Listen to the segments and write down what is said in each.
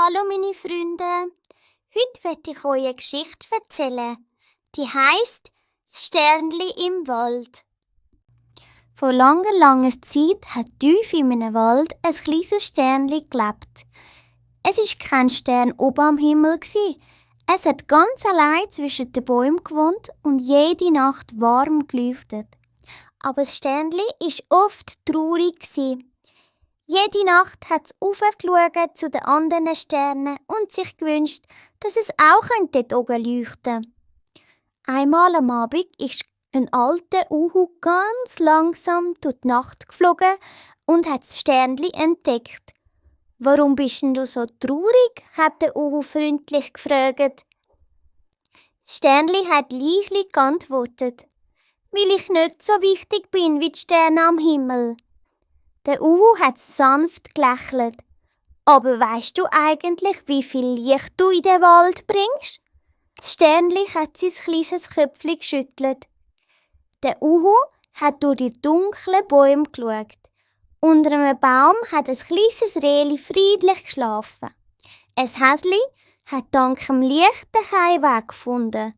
Hallo meine Freunde, heute werde ich euch eine Geschichte erzählen. Die heisst «Das Sternli im Wald». Vor langer Zeit hat tief in einem Wald ein kleines Sternli gelebt. Es war kein Stern oben am Himmel. Es hat ganz allein zwischen den Bäumen gewohnt und jede Nacht warm geleuchtet. Aber das Sternli war oft traurig. Jede Nacht hat es aufgeschaut zu den anderen Sternen und sich gewünscht, dass es auch dort oben leuchten könnte. Einmal am Abend ist ein alter Uhu ganz langsam durch die Nacht geflogen und hat das Sternli entdeckt. «Warum bist denn du so traurig?» hat der Uhu freundlich gefragt. Das Sternli hat leise geantwortet: «Weil ich nicht so wichtig bin wie die Sterne am Himmel.» Der Uhu hat sanft gelächelt. «Aber weisst du eigentlich, wie viel Licht du in den Wald bringst?» Das Sternli hat sein kleines Köpfchen geschüttelt. Der Uhu hat durch die dunklen Bäume geschaut. Unter einem Baum hat ein kleines Rehli friedlich geschlafen. Ein Häsli hat dank dem Licht den Heimweg gefunden.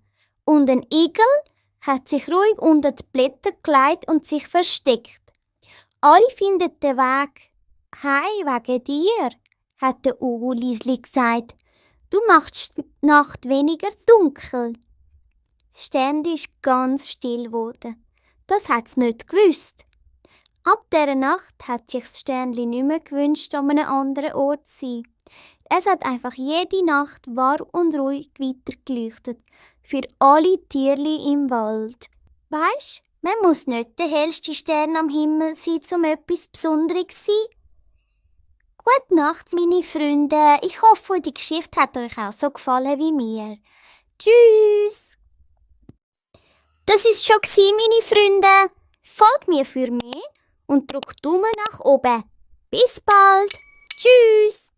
Und ein Igel hat sich ruhig unter die Blätter gelegt und sich versteckt. «Alle finden den Weg heim wegen dir», hat der Uhu leise gesagt. «Du machst die Nacht weniger dunkel.» Das Sternli ist ganz still geworden. Das hat es nicht gewusst. Ab dieser Nacht hat sich das Sternli nicht mehr gewünscht, an einem anderen Ort zu sein. Es hat einfach jede Nacht warm und ruhig weitergeleuchtet. Für alle Tierli im Wald. Weisst, man muss nicht der hellste Stern am Himmel sein, um etwas Besonderes zu sein. Gute Nacht, meine Freunde. Ich hoffe, die Geschichte hat euch auch so gefallen wie mir. Tschüss! Das ist schon meine Freunde. Folgt mir für mehr und drückt Daumen nach oben. Bis bald. Tschüss!